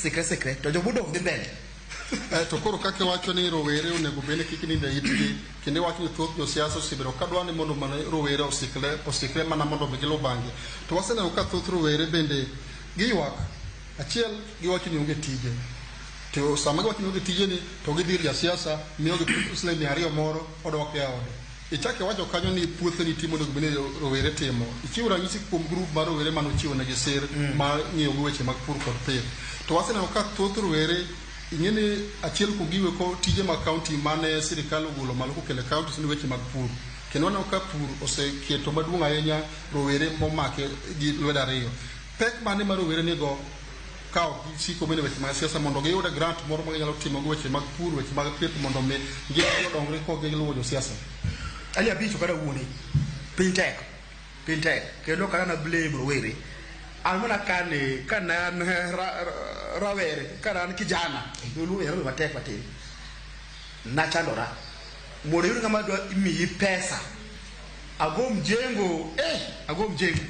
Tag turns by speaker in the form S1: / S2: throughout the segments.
S1: Sikre sikre to jomodong' dhi mbele.
S2: To koro kaka iwacho ni rowere onego bed ni kik nind e itgi, kendo iwacho ni thoth josiasa osebedo ka dwa ni mondo mana rowere osikle, osikre mana mondo mi giluw bang'gi. To waseneno ka thoth rowere bende giywak. Achiel, giwacho ni onge tije. To sama giwacho ni onge tije ni, to gidhi ir jasiasa, miyogi siling 200 moro, odok e ode. Ichako iwacho kanyo ni puothe nitie monego bed ni rowere timo. Ichiwo ranyisi kuom grup mar rowere mane ochiwo negi sir mar ng'iyo gi weche mag pur kod pith. To waseneno ka thoth rowere ing'e ni achiel kuom gigo eko tije mag kaunti mane sirikal ogolo malo kokelo e kaunti ni weche mag pur. Kendo waneno ka pur oseketo maduong' ahinya rowere momake gi lwedo ariyo. Pek mane ma rowere nigo ka ok gisiko bende weche mag siasa mondo giyud grant moro ma ginyalo timo go weche mag pur, weche mag pith mondo mi ngimagi odongre ka ok giluwo josiasa?
S1: Ali Abicho kata wuone, piny tek, piny tek kendo ok anyal blame rowere. An mana kane kane an rawere, kane an kijana, dholuo ero matek matin, nachandora mondo iyud ng'ama dwa miyi pesa ago mjengo, ago mjengo.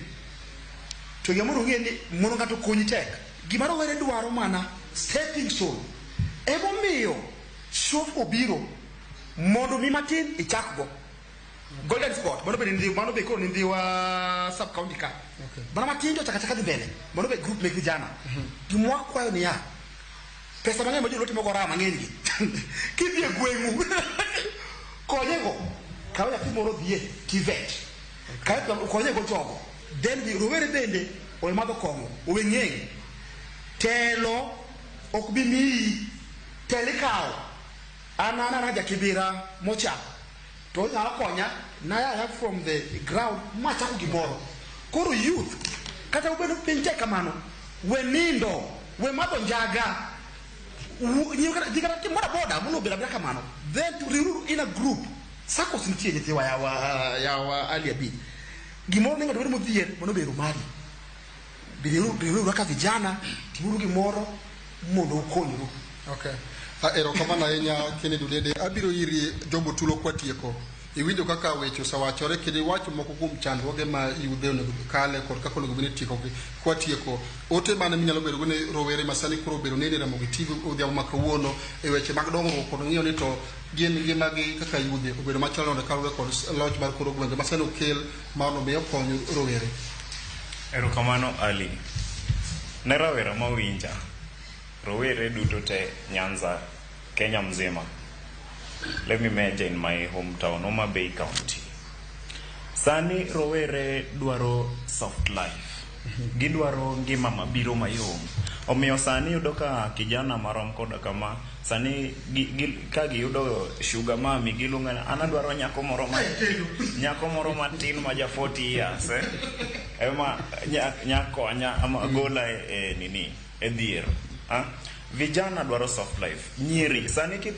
S1: To gima mondo ung'e ni mondo ng'ato okonyi tek. Gima rowere dwaro mana stepping stone. Emomiyo SHUF obiro mondo mi matin ichak go. Golden Spot, mano be ni mano be koro ni Ndhiwa sub county ka. Mana matin to chaka chaka dhi mbele. Mano be group mek vijana. Gima wakwayo niya, pesa mang'eny ma joluo timo go raha mang'eny gi. Kidhi e gweng'u, konye go. Kaw nyathi moro odhi e TVET. Kaeto okonye go jogo. Then rowere bende owe madho kong'o, owe ng'eng'. Telo ok bi miyi, telo ikawo. An an ana jakibira mochako to onyalo konya nayaya from the ground machako gimoro. Koro youth kata obedo piny tek kamano, we nindo, we madho njaga, nyiew kata dhi kata tim boda boda mondo obed abeda kamano. Then to riwuru in a group. Saccos nitie nyithiwa yawa yawa Ali Abid. Gimoro ne ng'ato bedo modhier mano be mari. Riwuru kaka vijana, timuru gimoro mondo ukonyru.
S2: Okay. Erokamano ahinya Kennedy Odede. Abiro iri Job Otulo kwatieko. Iwinjo kaka weche osewachore kendo iwacho moko kuom chandruoge ma yudhe onego kale kod kaka onego bed ni itiekogi. Kwatieko, ote mane minyalo bedo go ne rowere ma sani koro obedo nene Ramogi TV odhiambo ma kawuono e weche mag dongruok kod ng'iyo ni to gin ngimagi kaka yudhe obedo machalo nade kaluwore kod loch mar kor gwenge ma sani okel mar mondo mi okony rowere.
S3: Erokamano Ali. Ne rawera mawinja, rowere duto te Nyanza, Kenya mzima. Let me major in my hometown, Homa Bay County. Sani rowere dwaro soft life. Gidwaro ngima mabiro mayom. Omiyo sani yudo ka kijana marom koda kama, sani gi, gi, ka giyudo sugar mami giluongo ni an adwaro nyako moro ma nyako moro matin ma ja 40 years ema nyakonya ama gola e nini e dhier. Ah? Vijana dwaro soft life. Nyiri sani kidhi